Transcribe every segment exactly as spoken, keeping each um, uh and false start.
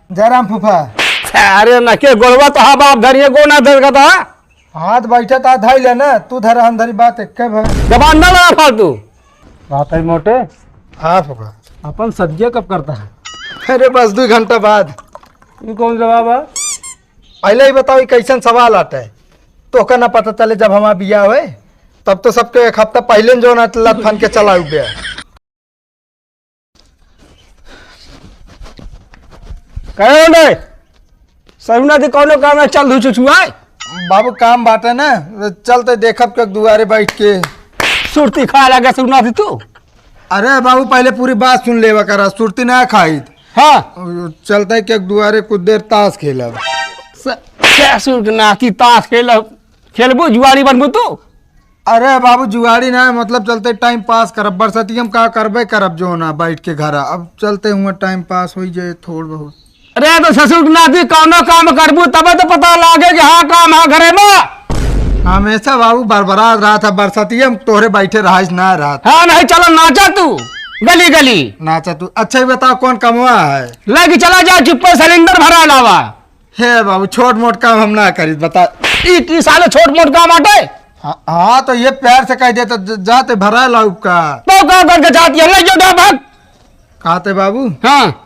जय राम फूफा। अरे न के गोड़वा तो हाँ बाप धरिए, गोड़ ना धर का था। हाथ बैठा था, धई ले ना, तू धर, हम धरी, बात एक के भाई। जबान ना लड़ा फालतू। बात है मोटे। हाँ फूफा। अपन सदिया कब करता है? अरे बस दो घंटा बाद। ई कौन जवाब है? पहले ही बताओ, ई कैसन सवाल आटे? तोहका ना पता चले, जब हमार बियाह होए, तब तो सबके एक हफ्ता पहले न जो ना लत फन के चला उबे। कहे रे, सरुना दी कौनो काम है, चल धू चुचुआए। बाबू काम बाटे ना, चलते देखब के दुआरे बैठ के। सुरती खा लगे सरुना दी तू। अरे बाबू पहले पूरी बात सुन लेवा करा, सुरती ना खाई। हाँ। चलते के दुआरे कुछ देर ताश खेलब। स-, क्या सुरती ना की ताश खेलब? खेलबू जुआरी बनबू तू? अरे बाबू जुआरी ना, मतलब चलते टाइम पास करब, बरसतिया में का करबे करब जो ना बैठ के घरा। अब चलते हुए टाइम पास होई जाए थोड़ बहुत। अरे तो ससुर के नाती कौनो काम करबू तबे तो पता लागे कि हाँ काम है घरे में। हमेशा बाबू बरबरात रहत है, बरसतिया में तोहरे बैठे रहाइश ना रहत। हाँ नहीं चलो नाचा तू गली गली। नाचा तू। अच्छा ही बताओ कौन कमवा है? लेके चला जा चुप्पे सिलेंडर भरा लावा। हे बाबू, छोट मोट काम हम ना करी, बता। ई की साले छोट मोट काम आटे? हाँ, हाँ, तो ये प्यार से कह देता, ज-, जाते भरा लाउब का। तो का करके जाती है, ले जो डा भाग। कहते बाबू? हाँ।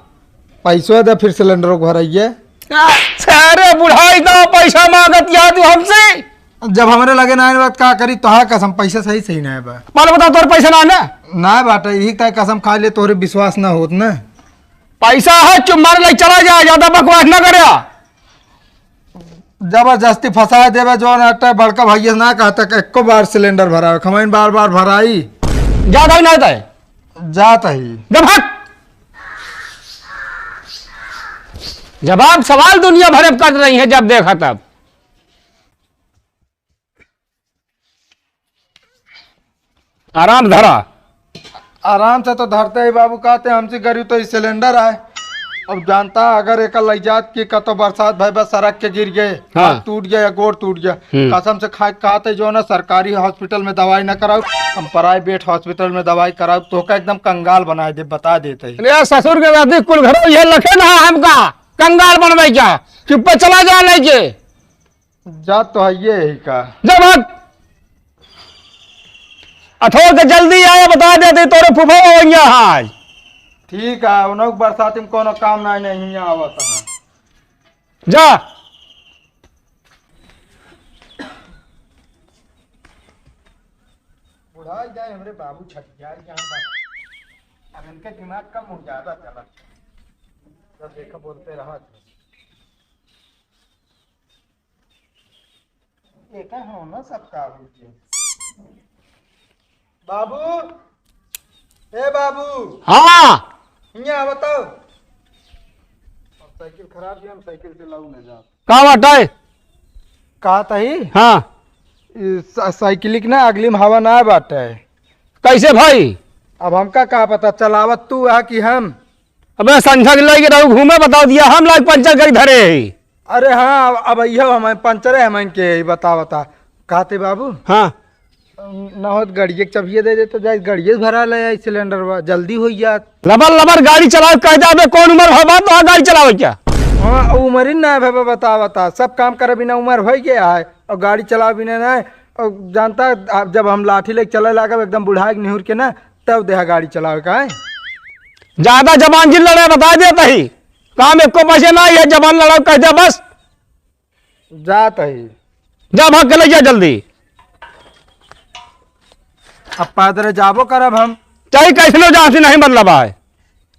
पैसवा दे, फिर सिलेंडर को भराइए। अच्छा रे बुढ़ाई, तो पैसा मांगत या तू हमसे? जब हमरे लगे ना आए बात का करी, तो हाँ कसम, पैसा सही सही ना है बा। मालूम बता, तोर पैसा ना है ना? ना बाटे, यही तय कसम खा ले, तोरे विश्वास ना होत ना। पैसा है, चुप मार ले, चला जा, ज्यादा बकवास ना करे। जबरदस्ती फंसा देवे, जो ना बड़का भैया ना कहता कि एको बार सिलेंडर भरावे, खमाइन बार बार भराई। ज्यादा ही ना होता है। जात ही। जब हट। जवाब सवाल दुनिया भर में कर रही है, जब देखा तब। आराम धरा। आराम से तो धरते ही बाबू, कहते हमसे गरीब तो ई सिलेंडर आए। अब जानता अगर एक लई जात कि कतो बरसात भय बस सड़क के गिर गए, हाँ। हाथ टूट गया या गोड़ टूट गया, हम्म। कसम से खाए कहते जो ना सरकारी हॉस्पिटल में दवाई ना कराओ, हम प्राइवेट हॉस्पिटल में दवाई कराओ, तो का एकदम कंगाल बनाए दे, बता देते ही। अरे ससुर के दादी कुल घरों ये लखे ना हमका कंगाल बनवे क्या, चुप्पे चला जा नहीं के। जा तो है ये ही का। जा भाग। अथोर के जल्दी आया, बता देते तोरे फूफा वहिया हाय। ठीक है, उन्हों बरसात में कोनो काम ना नहीं आवत है। जा। बुढ़ा जाए हमरे बाबू छठियार के यहाँ बा। अब इनके दिमाग कम हो ज्यादा चला। जब देखा बोलते रहा। एका हो ना सबका हो जे। बाबू, ए बाबू। हाँ। हियाँ बताओ। अब साइकिल खराब है, हम साइकिल से लाऊ ले जाओ। का बात है? का तही? हाँ। ई सा-, साइकिल के ना अगली में हवा ना बाटे। कैसे भाई? अब हमका का पता, चलावत तू आ कि हम? अबे संझा के लेके रहू घूमे, बताओ दिया हम लाग पंचर करी धरे ही। अरे हाँ, अब, अब इहो हम पंचर है, हम इनके ही बता, बता। कहते बाबू? हाँ। न होत गड़िए के चबिये दे दे तो जाए, गड़िए से भरा ले आई सिलेंडर बा, जल्दी हो जात। लबर लबर गाड़ी चलाओ, कह दे, अबे कौन उम्र भर बात तो गाड़ी चलावे क्या? हाँ, उम्र ही ना है बाबा, बता, बता। सब काम करे बिना उम्र हो गया है, और गाड़ी चलावे बिना ना है। और जानता है, आप जब हम लाठी लेके चले लागब एकदम बुढ़ा के निहुर के ना, तब देहा गाड़ी चलावे का है। ज्यादा जबान जिन लड़े, बता देता ही। काम एको पैसे ना है, जबान लड़ाओ, कह दे बस। जात ही। जा भाग के ले जा जल्दी। अब पैदल जाबो करब हम। चाहे कैसनो जा, से नहीं मतलब आए।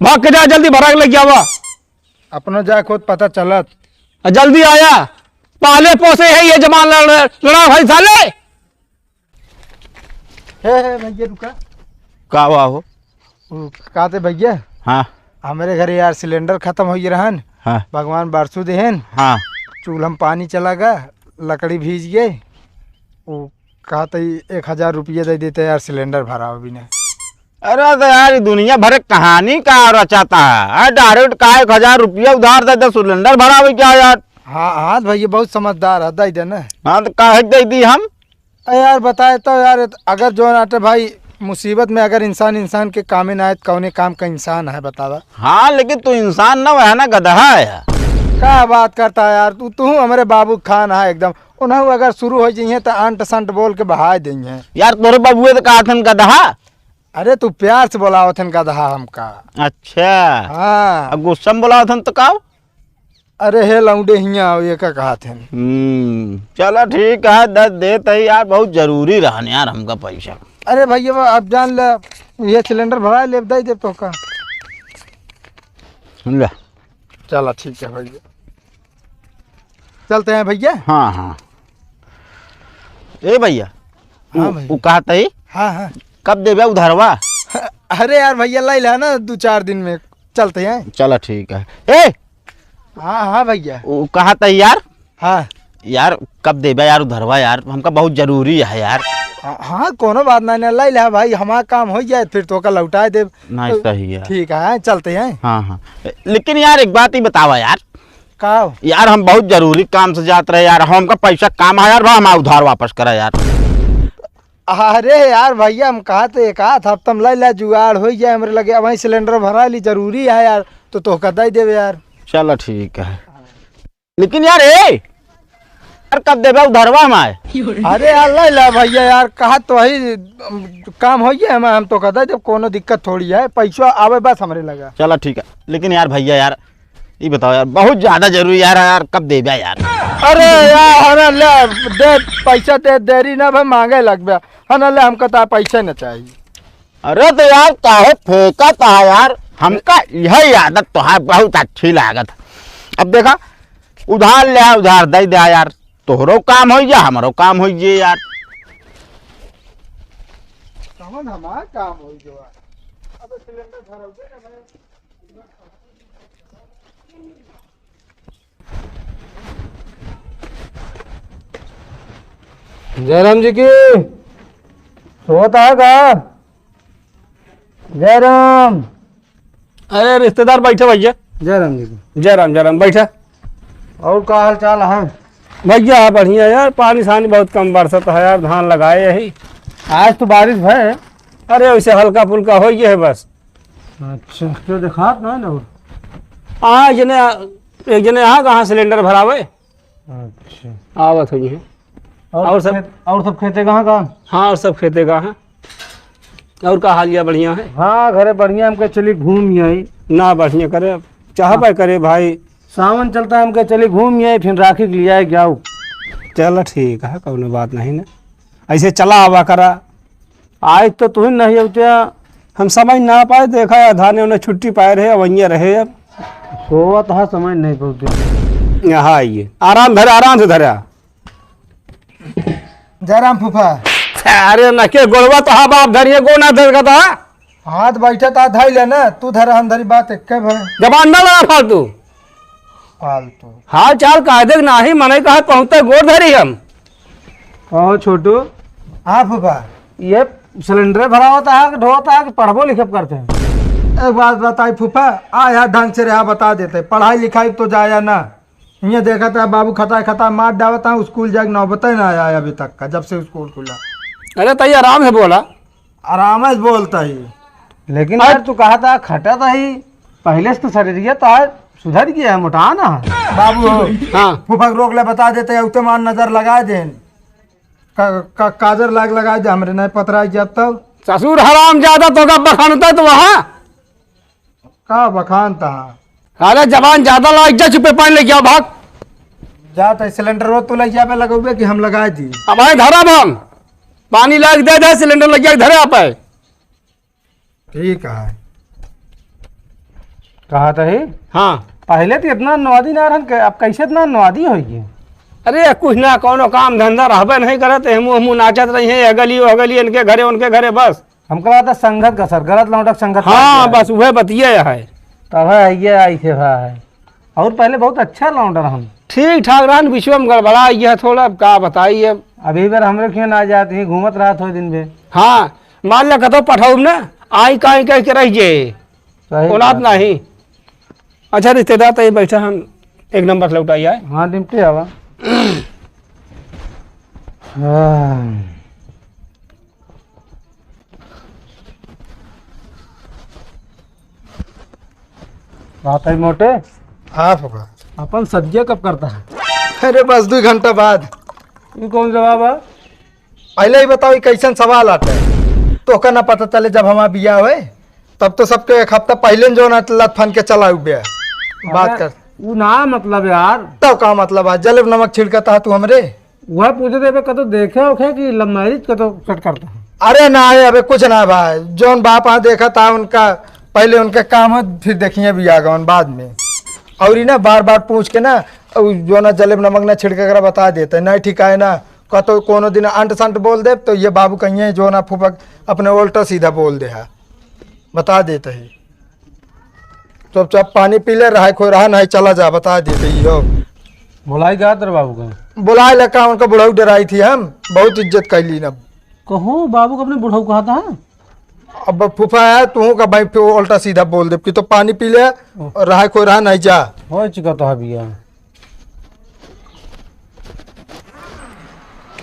भाग के जा जल्दी, भरा के ले जावा। अपनो जा खुद पता चलत। आ जल्दी आया। पहले पोसे है ये जबान लड़-, लड़ा भाई साले। हे, हे, भैया, रुका। का हुआ हो? उ, का ते भैया? हाँ। हमरे घरे यार सिलेंडर खतम होइ रहन। हाँ। भगवान बरसू देहन। हाँ। चूल्हा में पानी चला गा, लकड़ी भीज गए। उ, का ते एक हजार रुपया दे देते यार, सिलेंडर भरावे बिना। अरे तो यार, ये दुनिया भर के कहानी का रचाता है। हाँ, direct का एक हजार रुपया उधार दे दे, सिलेंडर भरावे क्या यार? हाँ, हाँ भैया, बहुत समझदार है, दे दे ना। हाँ, तो काहे दे दी हम? अरे यार, बताए तो यार, अगर जो नाटे भाई मुसीबत में अगर इंसान इंसान के कामे ना आए, तो कौने काम का इंसान है, बतावा? हाँ, लेकिन तू इंसान ना, वह ना गधा है। का बात करता है यार तू? तू हमरे बाबू खान है एकदम। उन्हें अगर शुरू हो जाइए तो अंट संट बोल के बहाय देइहे। यार तोरे बाबुए तो कहा थन गदहा। अरे तू प्यार से बोलावत हन गदहा हमका। अच्छा। हाँ। अब गुस्सा में बोलावत हन तो का? अरे हे लौंडे हियाँ आओ, ये का कहा थे? हम्म, चलो ठीक है, दस देत है यार, बहुत जरूरी रहन यार हमका पैसा। अरे भैया, वो अब जान ले, ये सिलेंडर भरा ले, दे दे तो का। ले। चलो ठीक है भैया, चलते हैं भैया। हाँ, हाँ। ए भैया, हाँ उ, भैया। उ कहत ही? हाँ, हाँ। कब देबे उधारवा? अरे यार भैया, लाई ला ना दो चार दिन में, चलते हैं। चलो ठीक है। ए, हाँ, हाँ भैया। उ कहत ही यार? हाँ। यार, कब देबे यार उधारवा यार? हमका बहुत जरूरी है यार। हाँ, हाँ, कोनो बात ना, ना, लाई ला भाई, हमारा काम हो जाए, फिर तो का लौटाए देब। ना, सही है। ठीक है, चलते हैं। हाँ, हाँ। लेकिन यार, एक बात ही बतावा यार। का हो? यार, हम बहुत जरूरी काम से जात रहे यार, हमका पैसा काम है यार, बा हमारा उधार वापस करा यार। अरे यार भैया, हम कहा तो एक आध हफ्ता में लाई ला, जुगाड़ हो जाए हमरे लगे। अब वहीं सिलेंडर भरा ली, जरूरी है यार, तो तोहका दे देबे यार। चलो ठीक है। लेकिन यार, ए, यार, कब देबे उधारवा हमारे? अरे यार, ले ला भैया यार, कहा तो वही, अम, काम हो गया हमारे, हम तो कहता जब कोनो दिक्कत थोड़ी है, पैसा आवे बस हमरे लगा। चलो ठीक है, लेकिन यार भैया यार, ये बताओ यार, बहुत ज्यादा जरूरी यार, यार, कब देबे यार? अरे यार, है ना, ले, दे, पैसा दे, देरी ना भाई, मांगे लगबे, है ना, ले, हमका तो पैसा ना चाहिए। अरे तो यार, काहे फेंकत है यार? हमका यही आदत तोहार बहुत अच्छी लागत है। अब देखा, उधार ले आ, उधार दे दे यार, तोहरो काम हो जा, हमरो काम हो जे यार। कौन हमार काम हो जो यार? अब सिलेंडर भरौते ना भाई। जयराम जी की सोता है का? जयराम। अरे रिश्तेदार बैठे भैया। जयराम जी की। जयराम, जयराम, बैठा। और का हाल चाल है? भैया बढ़िया यार, पानी सानी बहुत कम बरसत है यार, धान लगाए यही। आज तो बारिश भय। अरे वैसे हल्का फुल्का हो गया है बस। अच्छा, क्यों देखात ना है ना? हाँ, एक जने, एक जने यहाँ कहाँ सिलेंडर भरावे? अच्छा। आवत हो जी। और और सब? खेत, और सब खेते कहाँ का? हाँ, और सब खेते का है। और का हाल या बढ़िया है? हाँ, घरे बढ़िया, हमके चली घूम आई। ना बढ़िया करे, चाह हाँ। पाए करे भाई। सावन चलता है, हमके चली घूम आई, फिर राखी के लिया है क्या? चलो ठीक है, कौनो बात नहीं ना, ऐसे चला आवा करा। आज तो तुही नहीं होते, हम समझ ना पाए, देखा या धाने उन्हें छुट्टी पाए रहे, अवैया रहे अब। सोवत हा, समझ नहीं पाते। यहाँ आइए, आराम धरा, आराम से धरा। जयराम फूफा। अरे न के गोड़वा तो हा बाप धरिए, गो ना धर का था। हाथ बैठा था, धाई लेना, तू धरा, हम धरी, बात एक भर। जबान ना लड़ा फालतू। फालतू। हाल चाल कह दे, नाही मने कहा पहुँचते गोड़ धरी हम। कहो छोटू। हाँ फूफा। ये सिलेंडर भरावत है कि ढोवत है कि पढ़बो लिखब करते हैं? एक बात बताई फूफा, आ यार ढंग से रहा बता देते, पढ़ाई लिखाई तो जाया ना। ये देखा था बाबू खता खता मार डावत है, स्कूल जाके नौबते ना आया है अभी तक का, जब से स्कूल खुला। अरे तई आराम से बोला। आराम से बोलता ही। लेकिन और यार तू कहा था खटा था ही, पहले से तो शरीरिया तो आज सुधर गया है, मोटा ना है। बाबू हो, हाँ। फूफा के रोक ले, बता देते हैं, उते मान नजर लगा दे। का, का, काजर लाग लगा दे, हमरे नहीं पतरा गया तब। ससुर हराम ज्यादा तो का बखानता तो वहाँ। का बखान तहा? अरे जबान ज्यादा लाग जा, चुप्पे पानी लेके आओ, भाग। जा त सिलेंडर वो तू ले जाबे लगौबे कि हम लगा दी? अब आए धरा भांग, पानी लाग दे दे, सिलेंडर लग जाए धरे आप आए। ठीक है। कहा त है? हाँ। पहले तो इतना नवादी ना रहन के, अब कैसे इतना नवादी हो गए? अरे कुछ ना, कौनो काम धंधा रहबे नहीं करत, हम मुँह मुँह नाचत रही हैं, ये गली, वो गली, इनके घरे, उनके घरे, बस। हमको लगा था संगत का सर, गलत लौंडक संगत हाँ, का बस वह बतिया है। तब है, ये आई थे भाई। और पहले बहुत अच्छा लौंडा रहन। ठीक ठाक रहन, विश्व में गड़बड़ा गया थोड़ा, अब का बताई अब। अभी बार हमरे क्यों ना जाते हैं, घूमत रहा थोड़े दिन में। हाँ, मान ले कतो पठाऊब ना, आई काई कह के रह जे। सही ओनात बात। नहीं। अच्छा रिश्तेदार तो ये बैठा हम एक नंबर से लौटाई आए। हाँ, निपटे आवा। हाँ। बात है मोटे। हाँ फूफा। अपन सदिया कब करता है? अरे बस दो घंटा बाद। ई कौन जवाब है? पहले ही बताओ, ई कैसन सवाल आटे? तोहका ना पता चले जब हमार बियाह होए, तब तो सबके एक हफ्ता पहले न जो ना लत फन के चला उबे बात अरे, कर। उ ना मतलब यार। तो का मतलब है? जलेब नमक छिड़कता है तू हमरे? वह पूछे देबे कतो देखे ओखे कि लव मैरिज कतो सेट करता है? अरे ना, अबे कुछ ना भाई, जौन बाप हाँ देखा था उनका, पहले उनका काम हो, फिर देखिए बियाह गवन बाद में। और ई ना बार बार पूछ के ना, और जो ना जलेब नमक ना छिड़के करा बता देते, नहीं ठीक है ना, कतो कोनो दिन अंट संट बोल दे तो ये बाबू कहिए जो ना फूफा अपने उल्टा सीधा बोल दे है, बता देते ही। चुपचाप पानी पी ले, रहा खो रहा नहीं, चला जा, बता देते ही हो। बुलाई का तेरे बाबू का? बुलाए लगा, उनका बुढ़ऊ डराई थी हम, बहुत इज्जत कैली ना। कहो बाबू का अपने बुढ़ऊ कहा था? अब फूफा है, तू का भाई फिर उल्टा सीधा बोल दे कि तो पानी पी ले और रहा खो रहा नहीं, जा। हो चुका तो है बियाह।